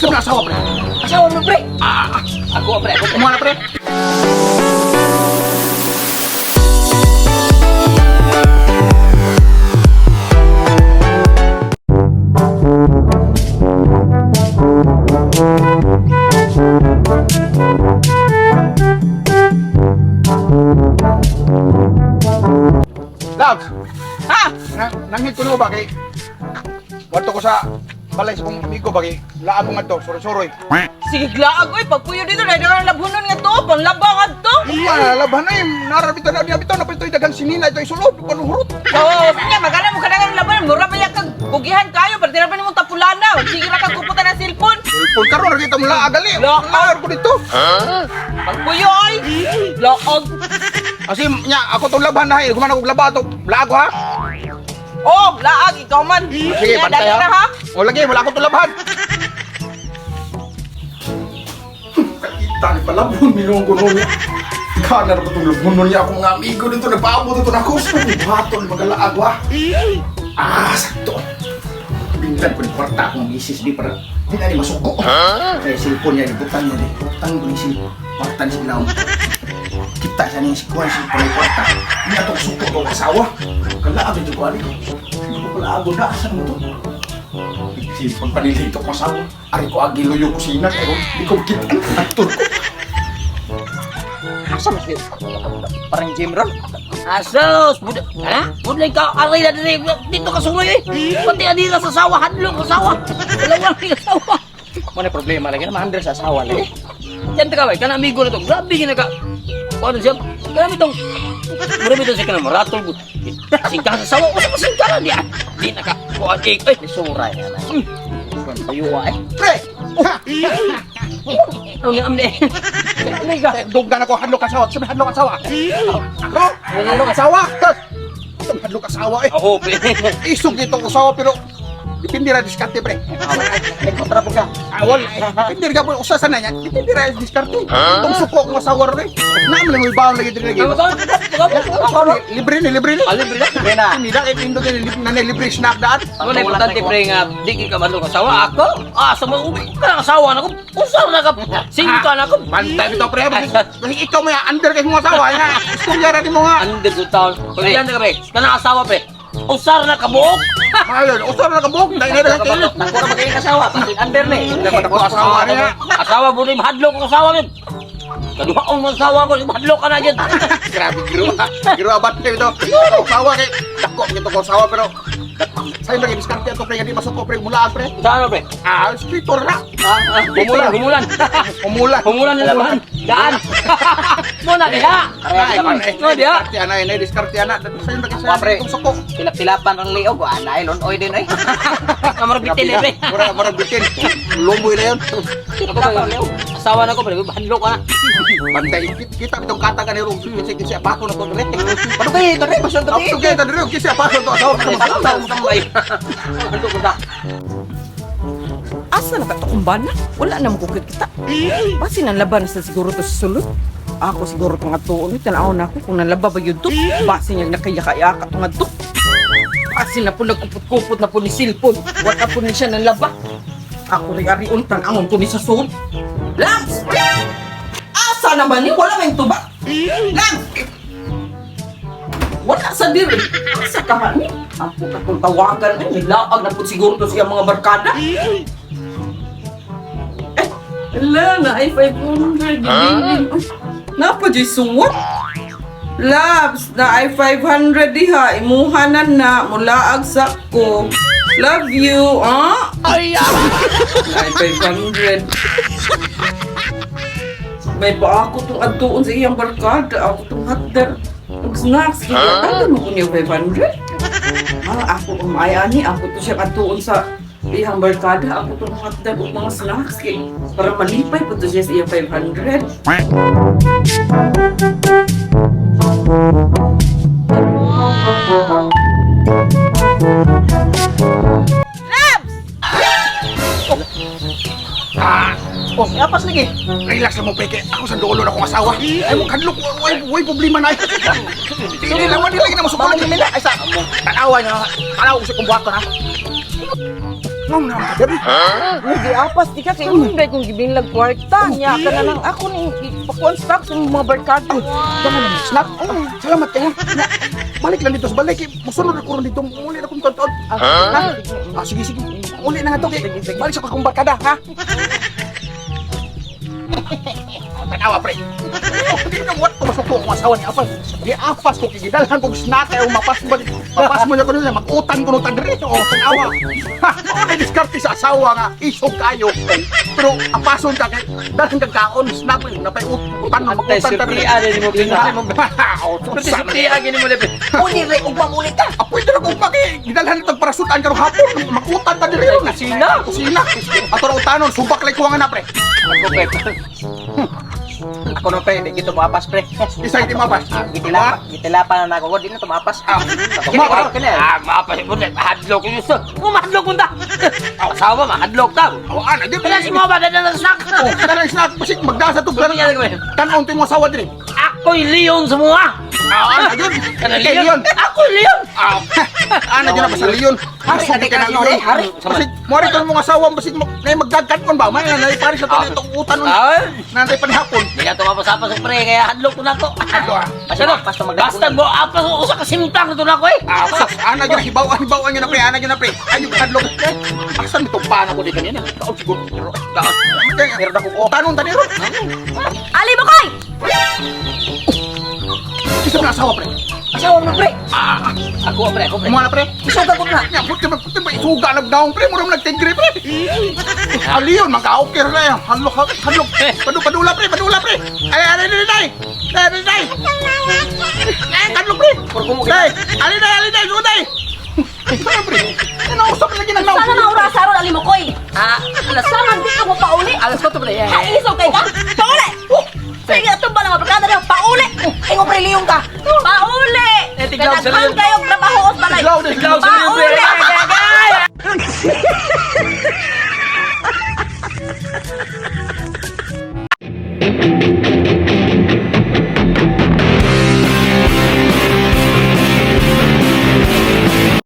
Isa na asawa, pre. Asawa mo, pre. Ah, ako, pre, ako, pre. Kumuha na, pre. Labs! Ha? Nanghit ko ba kay Wato ko sa balay sa kong amigo ba kay laag ko nga to, suroy-suroy. Sige, glaag, oy. Pagpuyo dito, dahil ka labhunon nga to. Panlaba nga to. Iya, laban na yun. Narabito na niya bitaw na ito'y daghang sinina ito'y sulod panuhurot. Oo, sige, magana mo kadagan laban. Mura pa yan kag kugihan kayo. Pero tira pa nimo tapulana. Sige ra kag kuputan ng cellphone. Cellphone karon nakita mo laag gali. Laag. Laag ko dito. Pagpuyo, oy. Laag. Asi nya ako tong laban na hay, gumana kog laba to. Laag ko ha. Oh, laag, ikaw man. Sige, Yan, bantay dali na, ha. ha. O lagi, wala akong tulaban. Kaita ni palabon minong ko nun. Kana na itong labunon niya akong mga amigo dito. Nagpaabot ito na ako. Buhaton, magalaag ha. Ah, sakto. Bintan ko ni kwarta akong misis di para di na ni masuko. Kaya cellphone niya, ibutan niya di. Butang ko ni cellphone. Kwarta ni siya. Kita siya ni si Kuan si Kuan kwarta. Hindi ato suko ko asawa. Kalaag ito ko ali. Hindi ko kalaag na asan mo to. Si pagpanilito ko asawa. Ari ko agi luyo kusina pero di ko makita ang ko. Asa mas Parang gym ron. Asos! Bud ha? Budlay ka, aray na diri. Dito ka suloy eh. Pati ani ka sa sawa, hadlok ka sawa. Dalawa ni ka sawa. Mo na problema lagi na ma-handle sa asawa lagi. Yan ta ka bay, kana amigo na to. Grabe gina ka. Kuan siya. Grabe tong. Grabe tong sa kana maratol gud. Singka sa sawa, usa pa singka na di. Ah. Di na ka. Kuan eh. Ay, Lisuray na na. Kuan payo eh. Pre! Ha! Ang nga amne. Ano ka? Duggan ako hadlok asawa. Sabi hadlok asawa. Ako? Hadlok asawa. Hadlok asawa eh. Aho, pre. Isog dito ko asawa pero depende ra diskarte pre. May kontra po ka. Awol, depende ra po usa sa na niya. Depende ra diskarte. Itong suko akong asawa ron eh. Naam lang may baon lagi diri lagi. Libre ni, libre ni. Ah, libre na. Libre na. Hindi na kay pindot ni libre na libre snack daan. Wala importante pre nga di ka madlok asawa ako. Ah, sa mga ubi ka asawa na ko. Usar na ka. Singka na ko. Bantay bitaw pre. Kasi ikaw may under kay mong asawa nga. Istorya ra nimo nga. Under good town. Pre, yan ka pre. Kanang asawa pre. Usar na kabuok. Ayon, usa ra kabog. Dai na ra kay. Dako ra ba kayong asawa? Pasin under na eh. Dapat ako asawa niya. Asawa mo rin hadlok ang asawa min. Kaduhaon mo asawa ko, hadlok ka na dyan. Grabe giruha. Giruha bantay bitaw. Asawa kay dako gito ko asawa pero sayo lagi diskarte ato pre nga di masuko pre mulaan pre. Saan pre? Ah, escritor ra. Ah, ah, humulan, humulan. Umulan. Humulan nila bahan. Daan. Muna diha. Ay, No diha. Diskarte ana, eh, diskarte ana. Sayo lagi Wa, pre. sa itong suko. Pilap-pilapan ang liog. Wa na oy din oy. Kamar bitin eh, pre. Mura mura bitin. Lumboy na yun. Ako pre, asawa na ko pre, hadlok ka na. Bantay kita bitong kata ka ni Rong kasi kasi apato na to dire. Paano kayo? Tari, basyon to. Ako kay tadre kasi apato to asawa. Tambay. Hadlok ka. Asa na ka to kumbana? Wala na mo kukit kita. Basi nanlaba na sa siguro to sa sulod. Ako siguro itong atuon. Tanaw na ako kung nanlaba ba yun to. Basi niya nakayaka-yaka itong ato. Basi na po nagkupot-kupot na po ni silpon. Wala po ni siya nanlaba. Ako rin ariun tanawon ko ni sa sulod. Lams! Asa naman ni? Wala may tuba. Lams! Wala sa diri. Asa ka man ni? Ako ka kung tawagan. Ay, nilaag na po siguro to siya mga barkada. Ala, na ay 500. Huh? Napa di suwat? Labs, na ay 500 diha. Imuha na na. Mulaag sa ko. Love you, ah? Ay, na ay 500. May pa ako tong adtuon sa iyang barkada. Ako tong hotdog. Og snacks. Kaya tagan mo ko niya 500. Ah, ako ang maayani. Ako to siya adtuon sa iyang barkada. Ako tong hotdog og mga snacks. Kay, para malipay po to siya sa iyang 500. Labs! Ah, Oh, apas lagi. relax lang mo pre kay ako sa dulo na akong asawa. Ay mo kadlok way way problema na. Dili lang man dili na masuko lagi. Ay sa tanawa niya. Tanaw ko sa kung buhaton ha. Ngam na ka diri. Giapas di ka kay imong day kong gibinlag kwarta. Nya ka na lang ako ning ipakuan stock sa mga barkada. Dama na snack. Oh, salamat kayo. Na, balik lang dito sa balay kay musunod ako ron dito. Muli na akong taon. Ha? Ah, sige sige. Uli na nga to kay. Balik sa akong barkada, ha? Tanawa pre. Oh, hindi na what masuko akong asawa ni Apas. Di apas ko kay gidalhan kog snack kayo mapas ba. Mapas mo niya kuno niya makutan kuno ta diri. Oh, tanawa. Ha, mao na diskarte sa asawa nga isog kayo. Pero apason ka kay dalhan kag kaon snack napay utan na Antay makutan ta diri. surtian ni mo pinsa mo. Sa Surtian gini mo lepe. Uli re ugma muli ta. Apoy na kung paki gidalhan itong parasutan karong hapon makutan ta diri ron. Kusina. Kusina. Ato ra utanon subak lay kuha nga na pre. Ako pre. Ako no pre, di kita maapas pre. Isa hindi mapas. Gitilapa, gitilapa na nako, di na tumapas. Ah, Kini ma- kini. Ah, maapas mo le. Mahadlok yun so. Mo mahadlok unta. Asawa mahadlok ta. Awaan di Kaya si mo ba dala ng snack? Oh, kanang snack basig magdasa to Ano yan gawin? Tan-on to mo asawa diri. Ako'y leon sa mga. Ah, ana yun. Kana Kay leon. Ako'y leon. Ah, ana yun na basta leon. Hari, Basig ate ka na ka, leon. hari, hari. Basig mo rin mong asawa basig mo nay magdagkanon ba? May nay pare sa to itong utan nun. Ay, Nantay panihapon. di na tumapas-apas pre kaya hadlok ko na to. Hadlok, ah. Basta no, Basta magdagkunan. basta mo apas usa ka simtang to na ko eh. Ah, sus, ana yun na hibawan, hibawan yun na pre, ana yun na pre. Ay, yung kadlok. Eh, asan itong pana ko di kanina? Kaon siguro. Kaon. Meron ako. Utanon tani ron. Ali mo koy! Isa na asawa pre. Asawa mo pre. Ah, ako pre, ako pre. Mo na pre. Isuga ko na. Nya, puti ba puti ba isuga na daong pre, mura mo nagtigre pre. Ali yun, magka-okay na yan. Hadlok, hadlok. Padu, padula pre, padula pre. Ay, ay, ay, ay, ay. Ay, ay, ay. Ay, kadlok pre. Ay, ali day, ali day, suday. Ano pre? Ano usap lagi nang Sana na oras aron Ali mo koy. Ah, alas Sama dito mo pauli. alas ko to pre. Ha isog kay ka? Pauli. Sige ato ba lang barkada niyo? Pauli. Ingo pre liyong ka. Pauli. Eh, tiglaw sa Kadaghan leon. kayong trabaho sa balay. Tiglaw, Tiglaw sa leon, pre. Pauli. Ay, ay, ay.